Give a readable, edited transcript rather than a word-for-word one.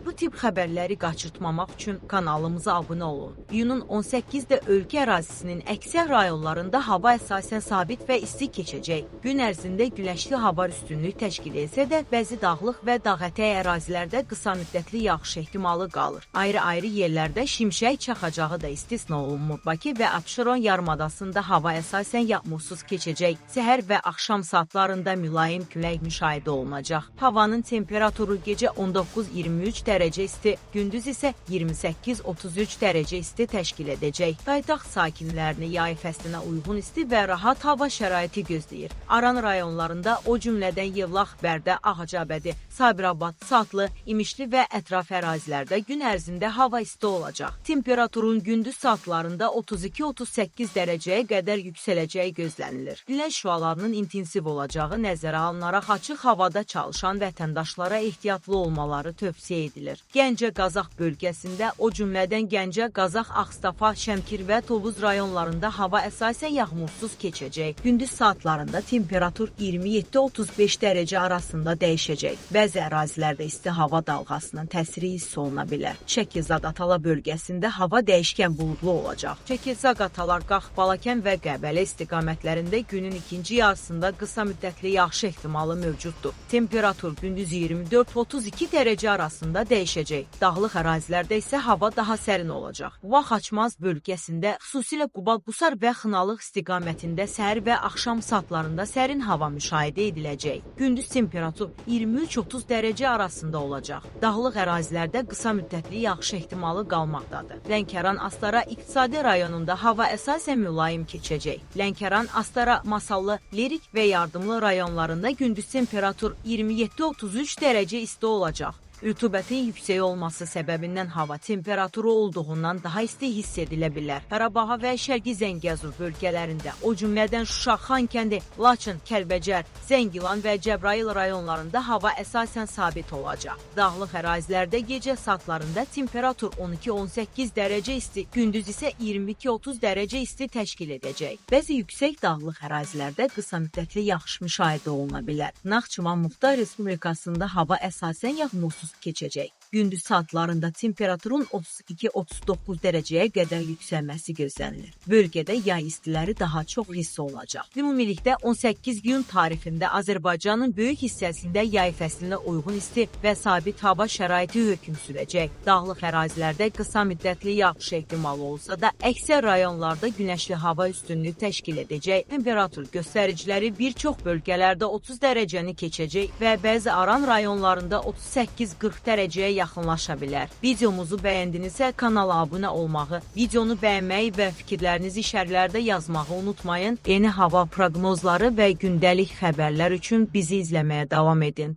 Bu tip xəbərləri qaçırtmamaq üçün kanalımıza abunə olun. İyunun 18-də ölkə ərazisinin əksər rayonlarında hava əsasən sabit və isti keçəcək. Gün ərzində günəşli hava üstünlük təşkil etsə də, bəzi dağlıq və dağətəyi ərazilərdə qısa müddətli yağış ehtimalı qalır. Ayrı-ayrı yerlərdə şimşək çaxacağı da istisna olunmur. Bakı və Abşeron yarımadasında hava əsasən yağmursuz keçəcək. Səhər və axşam saatlarında mülayim külək müşahidə olunacaq. Havanın temperaturu gecə 19-23 dərəcə isti, gündüz isə 28-33 dərəcə isti təşkil edəcək. Paytaxt sakinlərini yay fəslinə uyğun isti və rahat hava şəraiti gözləyir. Aran rayonlarında, o cümlədən Yevlax, Bərdə, Ağcabədi, Sabirabad, Satlı, İmişli və ətraf ərazilərdə gün ərzində hava isti olacaq. Temperaturun gündüz saatlarında 32-38 dərəcəyə qədər yüksələcəyi gözlənilir. Günəş şüalarının intensiv olacağı nəzərə alınaraq açıq havada çalışan vətəndaşlara ehtiyatlı olmaları tövsiyə edilir. Gəncə-Qazax bölgəsində, o cümlədən Gəncə, Qazax, Ağstafa, Şəmkir və Tovuz rayonlarında hava əsasən yağmursuz keçəcək. Gündüz saatlarında temperatur 27-35 dərəcə arasında dəyişəcək. Bəzi ərazilərdə isti hava dalğasının təsiri hiss oluna bilər. Şəki-Zaqatala bölgəsində hava dəyişkən buludlu olacaq. Şəki-Zaqatala, Qax, Balakən və Qəbələ istiqamətlərində günün ikinci yarısında qısa müddətli yağış ehtimalı mövcuddur. Temperatur gündüz 24-32 dərəcə arasında dəyişəcək. Dağlıq ərazilərdə isə hava daha sərin olacaq. Vax-Xaçmaz bölgəsində, xüsusilə Quba, Qusar və Xınalıq istiqamətində səhər və axşam saatlarında sərin hava müşahidə ediləcək. Gündüz temperatur 23-30 dərəcə arasında olacaq. Dağlıq ərazilərdə qısa müddətli yağış ehtimalı qalmaqdadır. Lənkəran Astara iqtisadi rayonunda hava əsasən mülayim keçəcək. Lənkəran, Astara, Masallı, Lerik və Yardımlı rayonlarında gündüz temperatur 27-33 dərəcə isti olacaq. Rütubətin yüksək olması səbəbindən hava temperaturu olduğundan daha isti hiss edilə bilər. Qarabağa və Şərqi Zəngəzur bölgələrində, o cümlədən Şuşa, Xankəndi, Laçın, Kəlbəcər, Zəngilan və Cəbrayıl rayonlarında hava əsasən sabit olacaq. Dağlıq ərazilərdə gecə saatlarında temperatur 12-18 dərəcə isti, gündüz isə 22-30 dərəcə isti təşkil edəcək. Bəzi yüksək dağlıq ərazilərdə qısa müddətli yağış müşahidə oluna bilər. Naxçıvan Muxtar Respublikasında hava əsasən yağmursuz keçəcək. Gündüz saatlarında temperaturun 32-39 dərəcəyə qədər yüksəlməsi gözlənilir. Bölgədə yay istiləri daha çox hiss olunacaq. Ümumilikdə 18 iyun tarixində Azərbaycanın böyük hissəsində yay fəslinə uyğun isti və sabit hava şəraiti hökm sürəcək. Dağlıq ərazilərdə qısa müddətli yağış ehtimalı olsa da, əksər rayonlarda günəşli hava üstünlüyü təşkil edəcək. Temperatur göstəriciləri bir çox bölgələrdə 30 dərəcəni keçəcək və bəzi aran rayonlarında 38-40 dərəcəyə yaxınlaşa bilər. Videomuzu bəyəndinizsə kanala abunə olmağı, videonu bəyənməyi və fikirlərinizi şərhlərdə yazmağı unutmayın. Yeni hava proqnozları və gündəlik xəbərlər üçün bizi izləməyə davam edin.